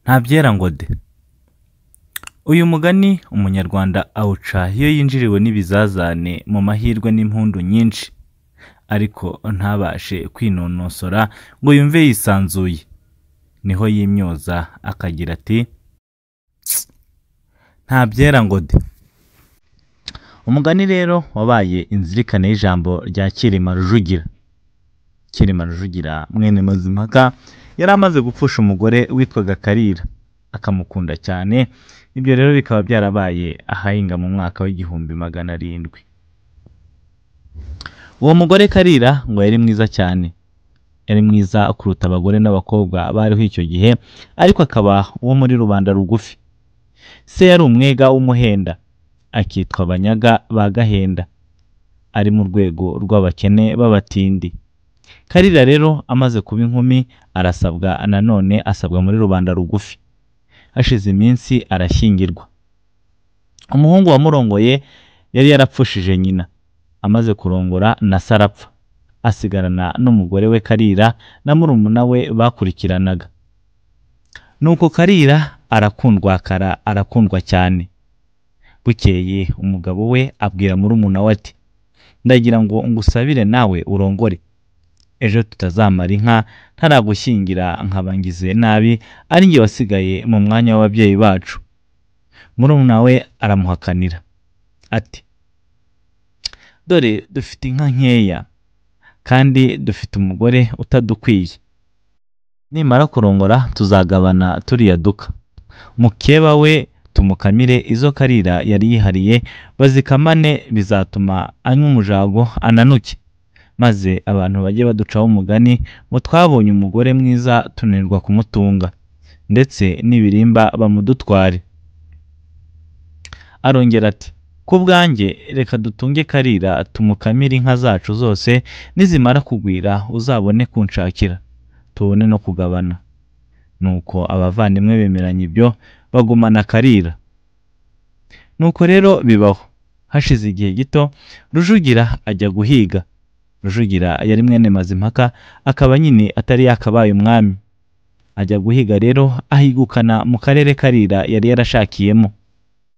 Nta byera ngo de. Uyu mugani umunyarwanda awuca iyo yinjiriwe n'ibizazane mu mahirwe n'impundu nyinshi, ariko ntabashe kwinonosora ngo yumve yisanzuye. Niho yimyoza akagira ati nta byera ngo de. Umugani rero wabaye inzirikane y'ijambo rya Cyilima Rujugira. Cyilima Rujugira mwene Mazimpaka yari amaze gupfusha umugore witwaga Kalira, akamukunda cyane. Ibyo rero bikaba byarabaye ahahinga mu mwaka w'1700. Uwo mugore Kalira ngo yari mwiza cyane, yari mwiza kuruta abagore n'abakobwa bariho icyo gihe, ariko akaba uwo muri rubanda rugufi. Se yari umwega w'umuhenda, akitwa Banyaga ba Gahenda, ari mu rwego rw'abakene b'abatindi. Kalira rero amaze kuba inkumi arasabwa nanone asabwa muri rubanda rugufi. Hashize iminsi arashyingirwa. Umuhungu wamurongoye yari yarapfushije nyina, amaze kurongora na se arapfa, asigarana n'umugore we Kalira na murumuna we bakurikiranaga. Nuko Kalira arakundwakara, arakundwa cyane. Bukeye umugabo we abwira murumuna we ati ndagira ngo ngusabire nawe urongore, ejo tutazamara inka ntaragushyingira nkabangize nabi ari njye wasigaye mu mwanya w'ababyeyi bacu. Murumuna we aramuhakanira ati dore dufite inka nkeya kandi dufite umugore utadukwiye, nimara kurongora tuzagabana turiya duka, mukeba we tumukamire izo Kalira yari yihariye bazikamane, bizatuma anywa umujago ananuke, maze abantu bajye baducaho umugani ngo twabonye umugore mwiza tunanirwa kumutunga, ndetse n'ibirimba bamudutware. Arongera ati ku bwanjye reka dutunge Kalira tumukamire inka zacu zose, nizimara kugwira uzabone kunshakira tubone no kugabana. Nuko abavandimwe bemeranya ibyo bagumana Kalira. Nuko rero bibaho. Hashize igihe gito Rujugira ajya guhiga. Rujugira yari mwene Mazimpaka, akaba nyine atari yakabaye umwami. Ajya guhiga rero ahigukana mu karere Kalira yari yarashakiyemo.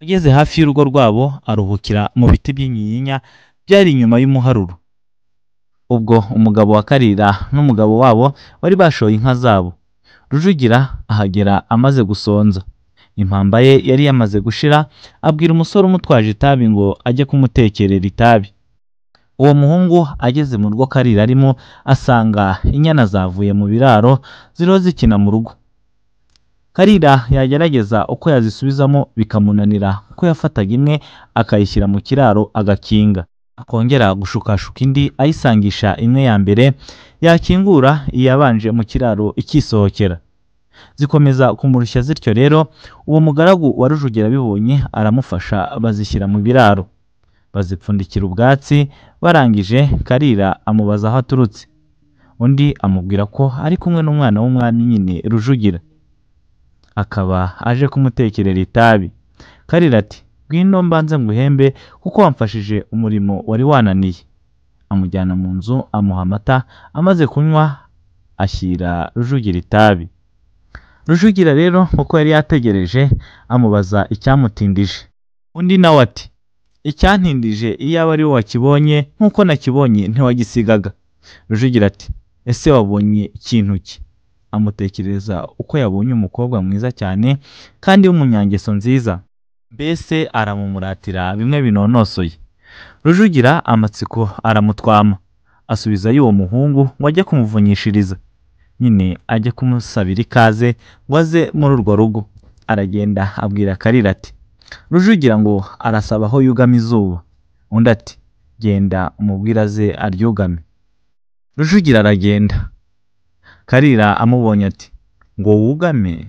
Ageze hafi y'urugo rwabo aruhukira mu biti by'inyinya byari inyuma y'umuharuro. Ubwo umugabo wa Kalira n'umugabo wabo bari bashoye inka zabo. Rujugira ahagera amaze gusonza, impamba ye yari yamaze gushira, abwira umusore umutwaje itabi ngo ajye kumutekerera itabi. Uwo muhungu ageze mu rugo Kalira arimo, asanga inyana zavuye mu biraro ziriho zikina mu rugo. Kalira yagerageza uko yazisubizamo bikamunanira, kuko yafataga imwe akayishyira mu kiraro agakinga, akongera gushukashuka indi ayisangisha imwe ya mbere, yakingura iyabanje mu kiraro ikisohokera. Zikomeza kumurushya zityo rero, uwo mugaragu wa Rujugira abibonye aramufasha bazishyira mu biraro, bazipfundikira ubwatsi. Barangije Kalira amubaza aho aturutse, undi amubwira ko ari kumwe n'umwana w'umwami nyine Rujugira, akaba aje kumutekerera itabi. Kalira ati ngwino mbanze nguhembe kuko wamfashije umurimo wari wananiye. Amujyana mu nzu amuha amata, amaze kunywa ashyira Rujugira itabi. Rujugira rero kuko yari yategereje amubaza icyamutindije. Undi nawe ati icyantindije iyaba ari wowe wakibonye nkuko nakibonye ntiwagisigaga. Rujugira ati ese wabonye ikintu ki? Amutekereza uko yabonye umukobwa mwiza cyane kandi w'umunyangeso nziza, mbese aramumuratira bimwe binonosoye. Rujugira amatsiko aramutwama, asubizayo uwo muhungu ngo ajye kumuvunyishiriza, nyine ajye kumusabira ikaze ngo aze muri urwo rugo. Aragenda abwira Kalira ati Rujugira ngo arasaba aho yugama izuba. Undi ati genda umubwire aze aryugame. Rujugira aragenda. Kalira amubonye ati ngo wugame?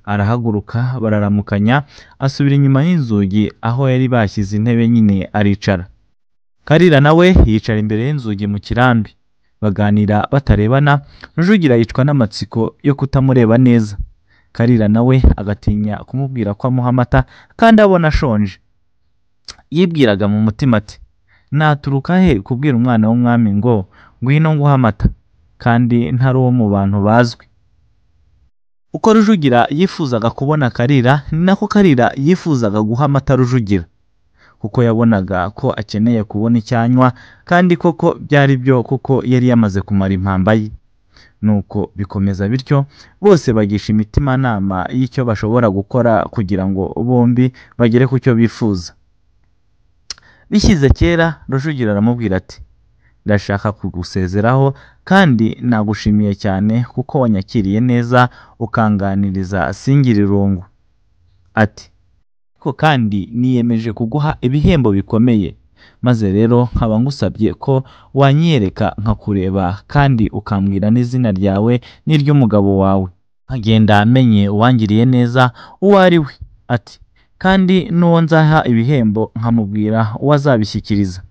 Arahaguruka bararamukanya, asubira inyuma y'inzugi aho yari bashyize intebe nyine aricara. Kalira nawe yicara imbere y'inzugi mu kirambi, baganira batarebana. Rujugira yicwa n'amatsiko yo kutamureba neza. Kalira nawe agatinya kumubwira ko amuha amata kandi abona ashonje. Yibwiraga mu mutima ati naturuka he kubwira umwana w'umwami ngo ngwino nguhe amata kandi ntari uwo mu bantu bazwi. Uko Rujugira yifuzaga kubona Kalira ni nako Kalira yifuzaga guha amata Rujugira, kuko yabonaga ko akeneye kubona icyanywa, kandi koko byari byo kuko yari yamaze kumara impamba ye. Nuko bikomeza bityo, bose bagisha imitimanama y'icyo bashobora gukora kugira ngo bombi bagere ku cyo bifuza. Bishyize kera, Rujugira aramubwira ati: "Ndashaka kugusezeraho kandi nagushimiye cyane kuko wanyakiriye neza ukanganiriza singira irungu." Ati: "Ariko kandi niyemeje kuguha ibihembo bikomeye, maze rero nkaba ngusabye ko wanyiyereka nkakureba kandi ukambwira n'izina ryawe n'iry'umugabo wawe, nkagenda menye uwangiriye neza uwo ari we." Ati: "Kandi n'uwo nzaha ibihembo nkamubwira uwo azabishyikiriza."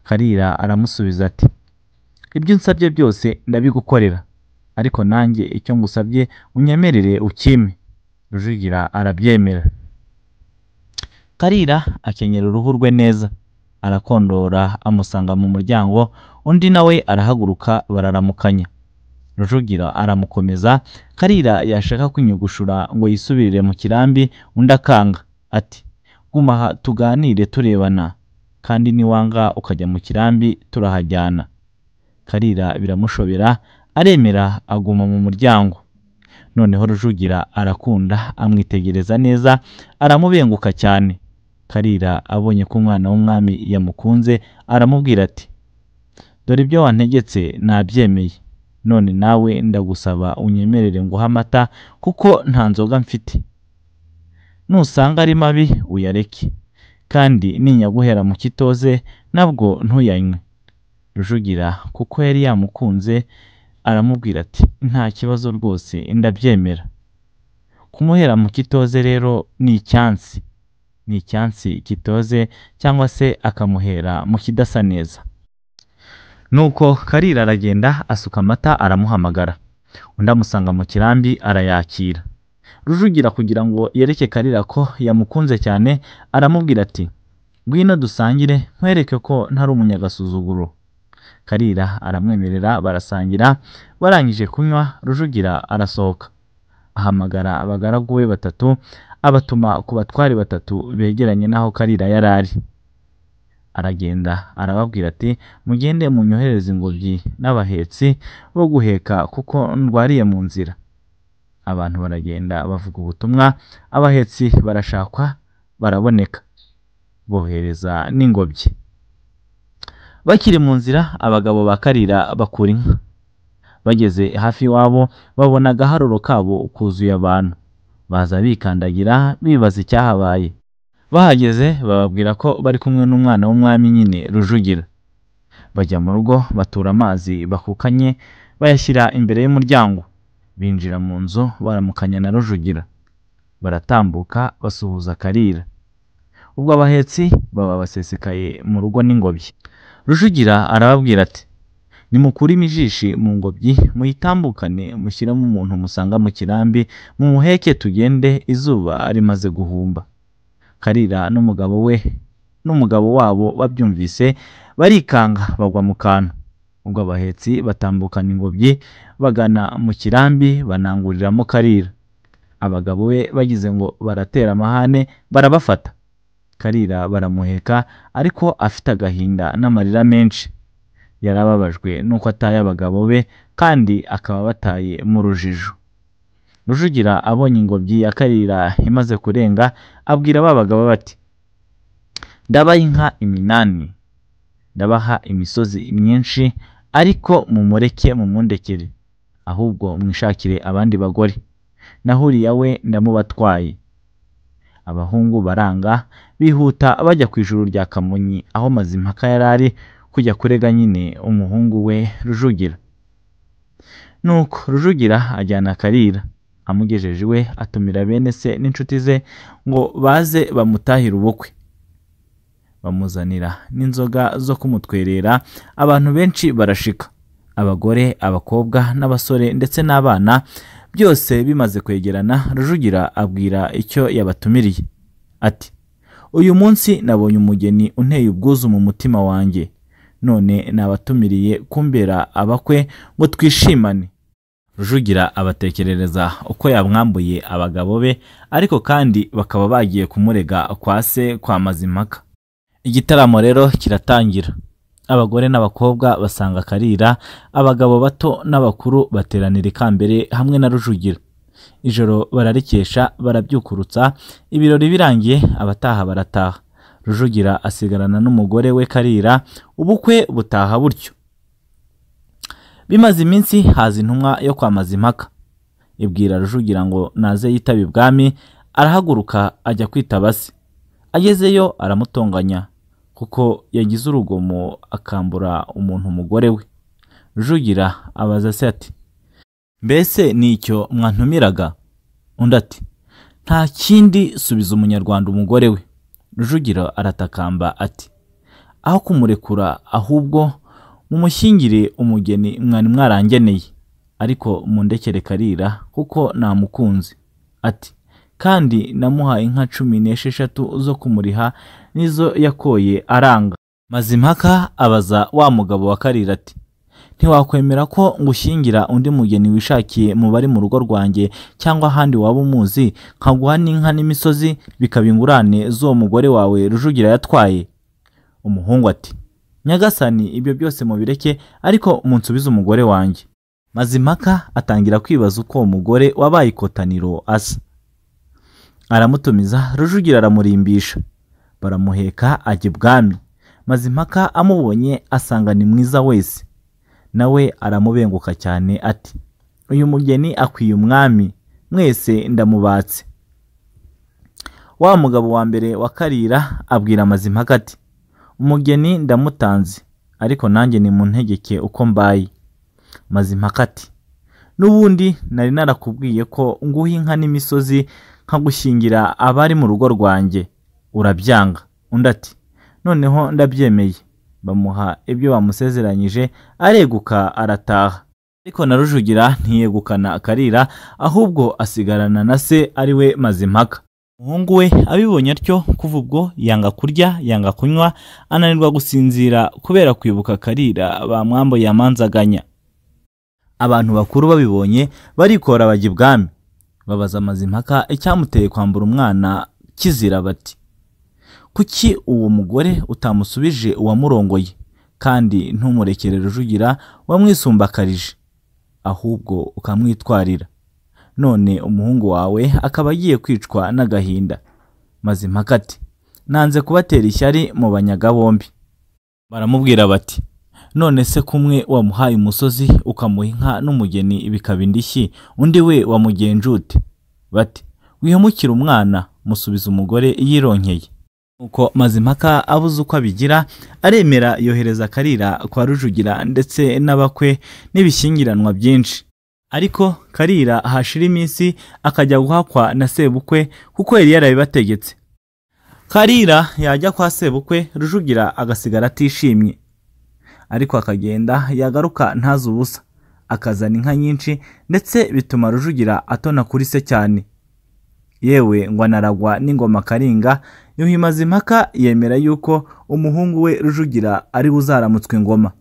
Kalira aramusubiza ati: "Ibyo unsabye byose ndabigukorera, ariko nanjye icyo ngusabye unyemerere ukimpe." Rujugira arabyemera. Kalira akenyera uruhu rwe neza, arakondora amusanga mu muryango, undi nawe arahaguruka bararamukanya. Rujugira aramukomeza, Kalira yashaka kwinyugushura ngo yisubirire mu kirambi, undi akanga ati: "Guma aha tuganire turebana, kandi niwanga ukajya mu kirambi turahajyana." Kalira biramushobera, aremera aguma mu muryango. Noneho Rujugira arakunda, amwitegereza neza, aramubenguka cyane. Kalira abonye ko umwana w'umwami yamukunze, aramubwira ati: "Dore ibyo wantegetse nabyemeye, none nawe ndagusaba unyemerere nguhe amata kuko nta nzoga mfite. Nusanga ari mabi uyareke, kandi ninyaguhera mu kitoze nabwo ntuyanywe." Rujugira kuko yari yamukunze aramubwira ati: "Nta kibazo rwose ndabyemera." Kumuhera mu kitoze rero ni icyansi, ni icyansi kitoze cyangwa se akamuhera mu kidasa neza. Nuko Kalira aragenda asuka amata aramuhamagara, undi amusanga mu kirambi arayakira. Rujugira kugira ngo yereke Kalira ko yamukunze cyane, aramubwira ati: "Ngwino dusangire nkwereke ko ntari umunyagasuzuguro." Kalira aramwemerera barasangira. Barangije kunywa, Rujugira arasohoka ahamagara abagaragu be batatu, abatuma ku batware batatu begeranye n'aho Kalira yari ari. Aragenda arababwira ati: "Mugende munyohereze ingobyi n'abahetsi bo guheka kuko ndwariye mu nzira." Abantu baragenda bavuga ubutumwa, abahetsi barashakwa baraboneka, bohereza n'ingobyi. Bakiri mu nzira, abagabo ba Kalira bakura inka. Bageze hafi iwabo babona agaharuro kabo kuzuye abantu, baza bikandagira bibaza icyahabaye. Bahageze bababwira ko bari kumwe n'umwana w'umwami nyine Rujugira. Bajya mu rugo batura amazi bakukanye bayashyira imbere y'umuryango, binjira mu nzu baramukanya na Rujugira, baratambuka basuhuza Kalira. Ubwo abahetsi baba basesekaye mu rugo n'ingobyi. Rujugira arababwira ati: "Nimukure imijishi mu ngobyi muyitambukane, mushyiremo umuntu musanga mu kirambi, mumuheke tugende izuba rimaze guhumba." Kalira n'umugabo we n'umugabo wabo babyumvise barikanga bagwa mu kantu. Ubwo abahetsi batambukana ingobyi bagana mu kirambi bananguriramo Kalira. Abagabo be bagize ngo baratera amahane barabafata. Kalira baramuheka ariko afite agahinda n'amarira menshi. Yarababajwe nuko ataye abagabo be kandi akaba bataye mu rujijo. Rujugira abonye ingobyi ya Kalira imaze kurenga, abwira ba bagabo bati: "Ndabaha inka 8, ndabaha imisozi myinshi, ariko mumureke mumundekere, ahubwo mwishakire abandi bagore, naho uriya we ndamubatwaye." Abahungu baranga bihuta bajya ku ijuru rya Kamonyi aho Mazimpaka yari ari kujya kurega nyine umuhungu we Rujugira. Nuko Rujugira ajyana Kalira, amugejeje iwe atumira bene se n'inshuti ze ngo baze bamutahire ubukwe. Bamuzanira n'inzoga zo kumutwerera, abantu benshi barashika, abagore, abakobwa n'abasore ndetse n'abana. Byose bimaze kwegerana, Rujugira abwira icyo yabatumiriye ati: "Uyu munsi nabonye umugeni unteye ubwuzu mu mutima wanjye, none nabatumiriye kumbera abakwe ngo twishimane." Rujugira abatekerereza uko yamwambuye abagabo be, ariko kandi bakaba bagiye kumurega kwa se kwa Mazimpaka. Igitaramo rero kiratangira. Abagore n'abakobwa basanga Kalira, abagabo bato n'abakuru bateranira ikambere hamwe na Rujugira. Ijoro bararikesha, barabyukurutsa, ibirori birangiye abataha barataha. Rujugira asigarana n'umugore we Kalira, ubukwe butaha butyo. Bimaze iminsi haza intumwa yo kwa Mazimpaka, ibwira Rujugira ngo naze yitabe ibwami. Arahaguruka ajya kwitaba se. Agezeyo aramutonganya kuko yagize urugomo akambura umuntu umugore we. Rujugira abaza se ati: "Mbese nicyo mwantumiraga?" Undi ati: "Nta kindi, subiza umunyarwanda umugore we." Rujugira aratakamba ati: "Aho kumurekura ahubwo mumushyingire umugeni mwari mwarangeneye, ariko mundekere Kalira kuko namukunze." Ati: "Kandi namuhaye inka 16 zo kumuriha nizo yakoye aranga." Mazimpaka abaza wa mugabo wa Kalira ati: "Ntiwakwemera ko ngushyingira undi mugeni wishakiye mu bari mu rugo rwanjye cyangwa ahandi waba umuzi, nkaguha n'inka n'imisozi bikaba ingurane z'uwo mugore wawe Rujugira yatwaye?" Umuhungu ati: "Nyagasani, ibyo byose mubireke, ariko munsubize umugore wanjye." Mazimpaka atangira kwibaza uko uwo mugore wabaye ikotaniro asa. Aramutumiza, Rujugira aramurimbisha, baramuheka ajya ibwami. Mazimpaka amubonye asanga ni mwiza wese, nawe aramubenguka cyane ati: "Uyu mugeni akwiye umwami, mwese ndamubatse." Wa mugabo wa mbere wa Kalira abwira Mazimpaka ati: "Umugeni ndamutanze, ariko nanjye nimuntegeke uko mbaye." Mazimpaka ati: "N'ubundi nari narakubwiye ko nguha inka n'imisozi nkagushyingira abari mu rugo rwanjye, urabyanga." Undi ati: "Noneho ndabyemeye." Bamuha ibyo bamusezeranyije, areguka arataha. Ariko na Rujugira ntiyegukana Kalira, ahubwo asigarana na se ari we Mazimpaka. Umuhungu we abibonye atyo, kuva ubwo yanga kurya, yanga kunywa, ananirwa gusinzira kubera kwibuka Kalira bamwambuye amanzaganya. Abantu bakuru babibonye barikora bajya ibwami, babaza Mazimpaka icyamuteye kwambura umwana kizira, bati: "Kuki uwo mugore utamusubije uwamurongoye, kandi ntumurekere Rujugira wamwisumbakarije, ahubwo ukamwitwarira? None umuhungu wawe akaba agiye kwicwa n'agahinda." Mazimpaka ati: "Nanze kubatera ishyari mu banyaga bombi." Baramubwira bati: "None se kumwe wamuhaye umusozi ukamuha inka n'umugeni bikaba indishyi, undi we wamugenje ute?" Bati: "Wihemukire umwana, musubiza umugore yironkeye." Nuko Mazimpaka abuze uko abigira, aremera yohereza Kalira kwa Rujugira ndetse n'abakwe n'ibishyingiranwa byinshi. Ariko Kalira hashira iminsi akajya guhakwa na sebukwe kuko yari yarabibategetse. Kalira yajya kwa sebukwe, Rujugira agasigara atishimye, ariko akagenda yagaruka ntazi ubusa, akazana inka nyinshi, ndetse bituma Rujugira atona kuri se cyane. Yewe ngo anaragwa n'ingoma Karinga. Yuhi Mazimpaka yemera yuko umuhungu we Rujugira ari uzaramutswe ingoma.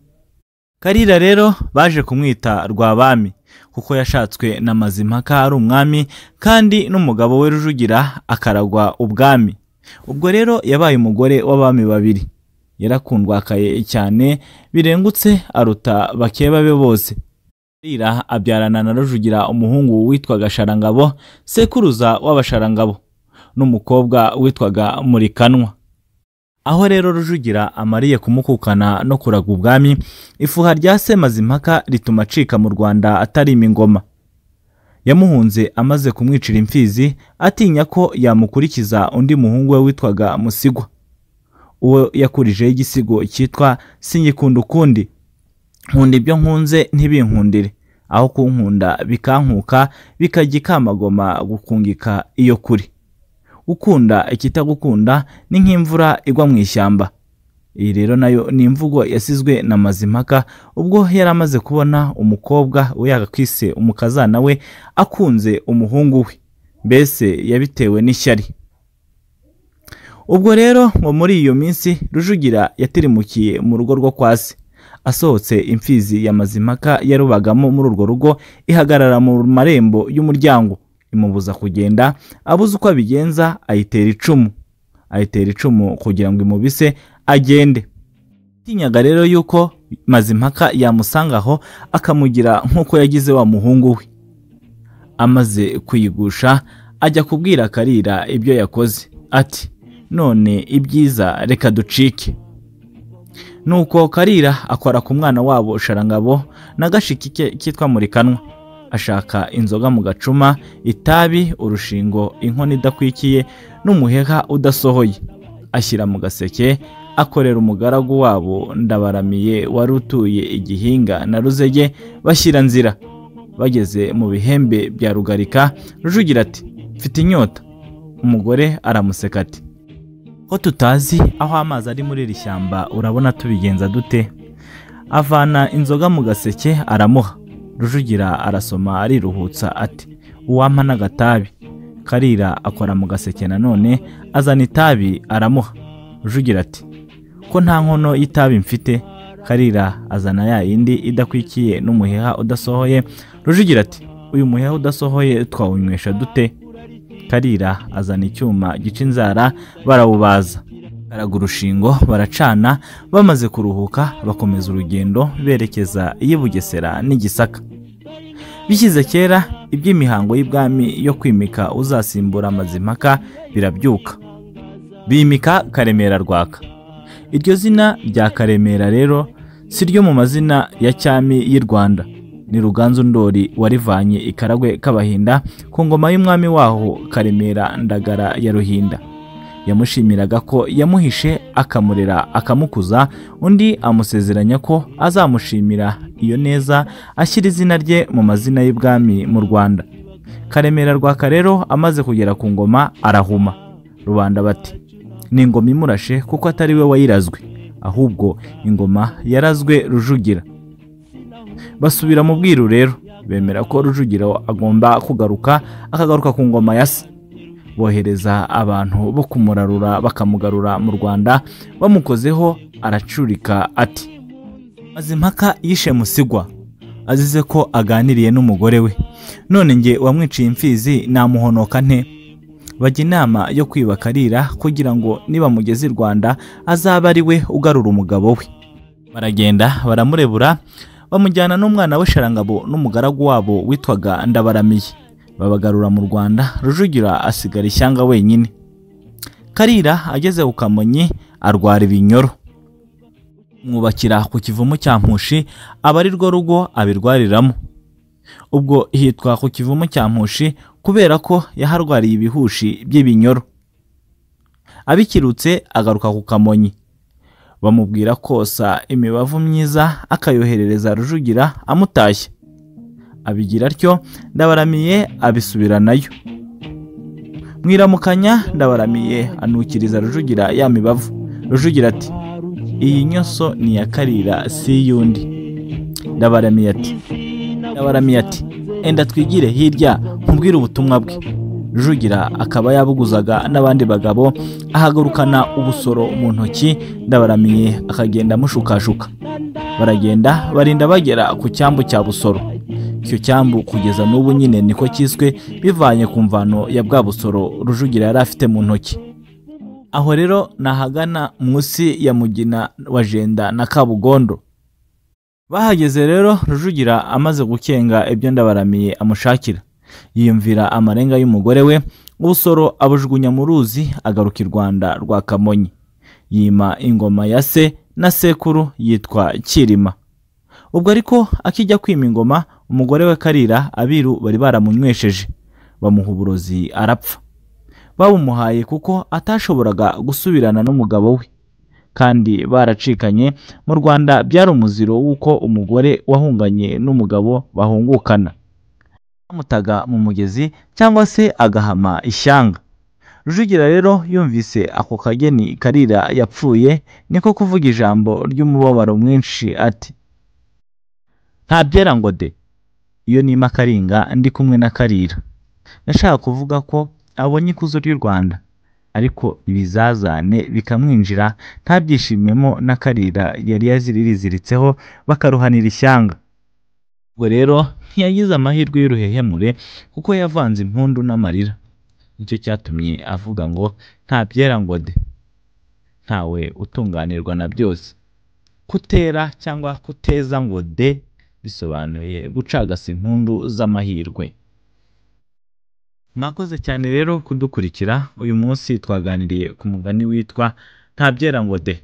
Kalira rero baje kumwita Rwabami kuko yashatswe na Mazimpaka ari umwami, kandi n'umugabo we Rujugira akaragwa ubwami. Ubwo rero yabaye umugore w'abami babiri. Yarakundwakaye cyane birengutse, aruta bakeba be bose. Kalira abyarana na Rujugira umuhungu witwaga Sharangabo, sekuruza w'Abasharangabo, n'umukobwa witwaga Murikanwa. Aho rero Rujugira amariye kumukukana no kuraga ubwami, ifuha rya se Mazimpaka rituma acika mu Rwanda atarima ingoma. Yamuhunze amaze kumwicira imfizi, atinya ko yamukurikiza undi muhungu we witwaga Musigwa, uwo yakurijeho igisigo cyitwa Sinyikunda ukundi, nkunda ibyo nkunze ntibinkundire, aho kunkunda bikankuka bikajya ikamagoma gukungika iyo kuri. Ukunda ikitagukunda ni nk'imvura igwa mu ishyamba. Iyi rero nayo ni imvugo yasizwe na Mazimpaka ubwo yari amaze kubona umukobwa we yagakwise umukazana we akunze umuhungu we, mbese yabitewe n'ishyari. Ubwo rero ngo muri iyo minsi Rujugira yatirimukiye mu rugo rwo kwa se, Asohotse imfizi ya Mazimpaka yarubagamo muri urwo rugo ihagarara mu marembo y'umuryango imubuza kugenda, abuze uko abigenza ayitera icumu. Ayitera icumu kugira ngo imubise agende. Yatinyaga rero yuko Mazimpaka yamusanga aho akamugira nk'uko yagize wa muhungu we. Amaze kuyigusha ajya kubwira Karira ibyo yakoze, ati none ibyiza reka ducike. Nuko Karira akora ku mwana wabo Sharangabo na gashiki ke kitwa Murikanwa, ashaka inzoga mu gacuma, itabi, urushingo, inkono idakwikiye n'umuheha udasohoye, ashyira mu gaseke, akorera umugaragu wabo Ndabaramiye wari utuye Igihinga na Ruzege, bashyira nzira. Bageze mu bihembe bya Rugarika, Rujugira ati mfite inyota. Umugore aramuseka ati ko tutazi aho amazi ari muri iri shyamba urabona tubigenza dute? Avana inzoga mu gaseke aramuha. Rujugira arasoma ariruhutsa ati uwampa n'agatabi. Karira akora mu gaseke nanone azana itabi aramuha. Rujugira ati ko nta nkono y'itabi mfite. Karira azana ya yindi idakwikiye n'umuheha udasohoye. Rujugira ati uyu muheha udasohoye twawunywesha dute? Karira azana icyuma gica inzara barawubaza, baraga urushingo baracana. Bamaze kuruhuka bakomeza urugendo berekeza i Bugesera n'iGisaka. Bishyize kera iby'imihango y'ibwami yo kwimika uzasimbura Mazimpaka birabyuka, bimika Karemera Rwaka. Iryo zina rya Karemera rero si ryo mu mazina ya cyami y'i Rwanda, ni Ruganzu Ndori warivanye i Karagwe k'Abahinda ku ngoma y'umwami waho Karemera Ndagara ya Ruhinda. Yamushimiraga ko yamuhishe akamurera akamukuza, undi amusezeranya ko azamushimira iyo neza ashyira izina rye mu mazina y'ibwami mu Rwanda. Karemera Rwaka rero amaze kugera ku ngoma arahuma. Rubanda bati ni ingoma imurashe kuko atari we wayirazwe, ahubwo ingoma yarazwe Rujugira. Basubira mu bwiru rero bemera ko Rujugira agomba kugaruka, akagaruka ku ngoma ya se. Bohereza abantu bo kumurarura bakamugarura mu Rwanda. Bamukozeho aracurika ati Mazimpaka yishe Musigwa azize ko aganiriye n'umugore we, none nge wamwiciye imfizi namuhonoka nte? Bajya inama yo kwiba Karira kugira ngo nibamugeze i Rwanda azaba ari we ugarura umugabo we. Baragenda baramurebura, bamujyana n'umwana we Sharangabo n'umugaragu wabo witwaga Ndabaramiye, babagarura mu Rwanda. Rujugira asigara ishyanga wenyine. Karira ageze ku Kamonyi arwara ibinyoro, mwubakira ku kivumu cya Mpushi, aba ari rwo rugo abirwariramo. Ubwo hitwa ku kivumu cya Mpushi kubera ko yaharwariye ibihushi by'ibinyoro. Abikirutse agaruka ku Kamonyi, bamubwira kosa imibavu myiza akayoherereza Rujugira amutashye. Abigira atyo, Ndabaramiye abisubiranayo. Mwiramukanya Ndabaramiye anukiriza Rujugira ya mibavu. Rujugira ati iyi nyoso ni iya Karira si y'undi. Ndabaramiye ati enda twigire hirya nkubwire ubutumwa bwe. Rujugira akaba yabuguzaga n'abandi bagabo, ahagurukana ubusoro mu ntoki. Ndabaramiye akagenda amushukashuka. Baragenda barinda bagera ku cyambu cya Busoro. Icyo cyambu kugeza n'ubu nyine niko kiswe, bivanye ku mvano ya bwa busoro Rujugira yari afite mu ntoki. Aho rero nahagana munsi ya Mugina wa Jenda na Kabugondo. Bahageze rero Rujugira amaze gukenga ibyo Ndabaramiye amushakira, yiyumvira amarenga y'umugore we, ubusoro abujugunya mu ruzi, agaruka i Rwanda rwa Kamonyi. Yima ingoma ya se na sekuru yitwa Kirima. Ubwo ariko akijya kwima ingoma, umugore we Karira abiru bari baramunywesheje, bamuha uburozi arapfa. Babumuhaye kuko atashoboraga gusubirana n'umugabo we, kandi baracikanye. Mu Rwanda byari umuziro w'uko umugore wahunganye n'umugabo bahungukana, bamutaga mu mugezi cyangwa se agahama ishyanga. Rujugira rero yumvise ako kageni Karira yapfuye, niko kuvuga ijambo ry'umubabaro mwinshi ati nta byera ngo de, iyo nima Karinga ndi kumwe na Karira. Nashaka kuvuga ko abonye ikuzo ry'u Rwanda. Ariko ibizazane bikamwinjira ntabyishimemo na Kalira yari yaziriziritseho bakaruhanira ishyanga. Ubwo rero ntiyagize amahirwe y'uruhehemure kuko yavanze impundu n'amarira. Nicyo cyatumye avuga ngo nta byera ngo de. Ntawe utunganirwa na byose. Kutera cyangwa kuteza ngo de bisobanuye gucagasa impundu z'amahirwe. Mwakoze cyane rero kudukurikira, uyu munsi twaganiriye ku mugani witwa nta byera ngo de.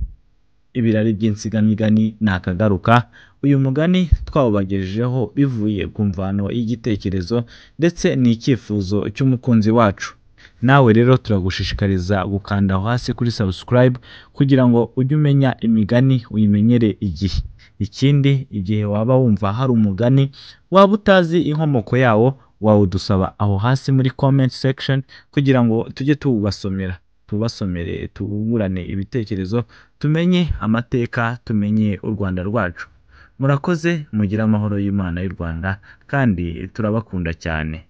Ibirari by'insigamigani nakagaruka, uyu mugani twawubagejejeho bivuye ku mvano y'igitekerezo ndetse n'icyifuzo cy'umukunzi wacu. Nawe rero turagushishikariza gukanda aho hasi kuri subscribe kugira ngo ujye umenya imigani uyimenyere igihe. Ikindi igihe waba wumva hari umugani waba utazi inkomoko yawo wawudusaba aho hasi muri comment section kugira ngo tujye tuwubasomera, tubasomere tubungurane ibitekerezo tumenye amateka tumenye u Rwanda rwacu. Murakoze mugire amahoro y'Imana y'u Rwanda kandi turabakunda cyane.